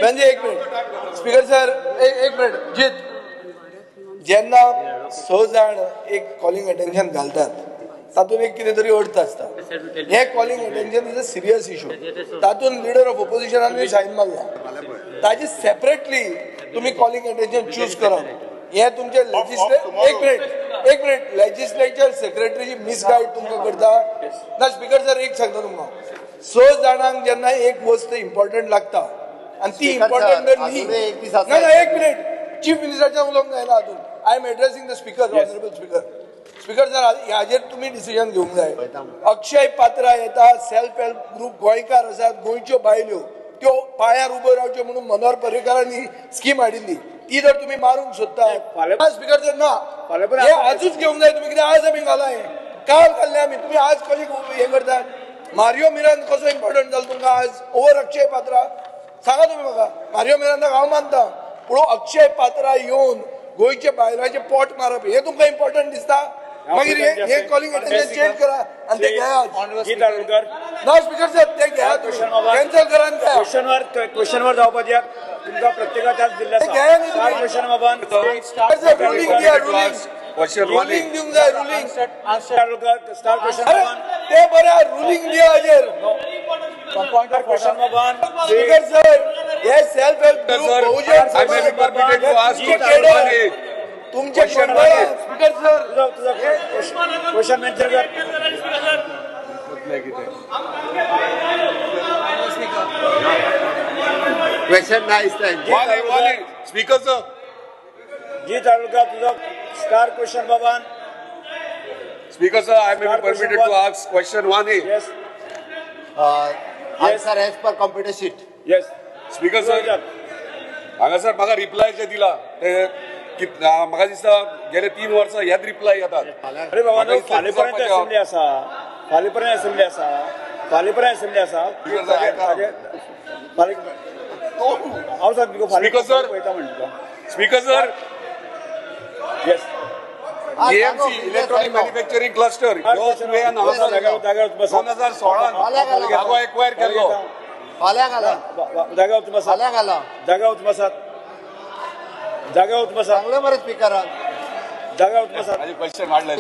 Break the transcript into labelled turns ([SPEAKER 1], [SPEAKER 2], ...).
[SPEAKER 1] म्हणजे एक minute speaker sir, एक मिनिट जीत. जेन्ना 6 जाण एक कॉलिंग अटेन्शन घालतात तातूंत एक कितें तरी अर्थ आसता. हे calling attention is a serious issue. तातूंत लिडर ऑफ ओपोजिशनान सायन मारला, ताजी सेपरेटली तुमी कॉलिंग अटेन्शन चूज करप हे तुमचे एक मिनिट लेजिस्लेचर सेक्रेटरीची मिसगायड तुमकां करता ना. स्पीकर सर एक सांगता तुमकां, 6 जाणांक जेन्ना एक वस्त इम्पॉर्टंट लागता आनी ती इम्पॉर्टंट जर न्ही, ना एक मिनिट, चीफ मिनिस्टराच्या उलोवंक जायना अजून. I am addressing the speaker, honourable speaker. Speaker sir हाजेर तुमी डिसिजन घेवंक जाय. अक्षय पात्रा येता, सेल्फ हेल्प ग्रुप गोंयकार आसात, गोंयच्यो बायल्यो त्यो पांयार उब्यो रावच्यो म्हणून मनोहर पर्रीकारांनी स्कीम हाडिल्ली, ती जर तुमी मारूंक सोदता स्पीकर सर ना, हे आजूच घेवंक जाय तुमी. कित्याक आज आमी घाला, हें काल घाल्लें आमी, तुमी आज कशें हें करतात? मारियो मिरांद कसो इम्पॉर्टंट जालो तुमकां आज ओवर अक्षय पात्रा? सांगा तुमी म्हाका. मारियो मिरांदाक हांव मानता, पूण अक्षय पात्रा येवन गोंयच्या बायलांचें पोट मारप हे तुमकां इम्पॉर्टंट दिसता? मागीर हे कॉलिंग अटेन्शन चेंज करा आनी ते घेयात. ना स्पीकर सर ते घेयात, कॅन्सल करा आनी घेयात.
[SPEAKER 2] क्वेश्चनवर जावपा दियात तुमकां प्रत्येकाक दिल्ले.
[SPEAKER 1] रुलींग दिया, रुलींग रुलींग दिवंक जाय, रुलींग ते बरें, रुलींग दिया हाजेर. स्पीकर सर हे सेल्फ हेल्प ग्रुप बहुजन तुमचे स्पीकर सर
[SPEAKER 2] क्वेश्चन मेन्शन कर.
[SPEAKER 3] Question nice speaker sir.
[SPEAKER 2] जी तालुका तुझा स्टार क्वेश्चन बाबान.
[SPEAKER 3] Speaker sir, I may be permitted to ask question 1A.
[SPEAKER 2] Yes.
[SPEAKER 4] Answer as per computer sheet.
[SPEAKER 2] Yes.
[SPEAKER 3] Speaker sir, हांगासर म्हाका reply जे दिला ते म्हाका दिसता गेले 3 वर्सां ह्याच रिप्लाय येतात.
[SPEAKER 2] अरे बाबा फाल्यां पर्यंत असेंब्ली आसा, फाल्यां पर्यंत असेंब्ली आसा, फाल्यां पर्यंत असेंब्ली आसा. हांव सांगता फाल्यां पळयता म्हणटा.
[SPEAKER 3] Speaker sir,
[SPEAKER 2] yes.
[SPEAKER 3] AMC electronic manufacturing cluster ह्यो 2016 जागो एक्वायर केल्लो.
[SPEAKER 2] जाग्यार वचून बसात, जाग्यार वचून बसात, जाग्यार वचून बसात.
[SPEAKER 4] सांगलें मरे स्पिकरान,
[SPEAKER 2] जाग्यार वचून बसात.
[SPEAKER 3] क्वेश्चन वाडलें.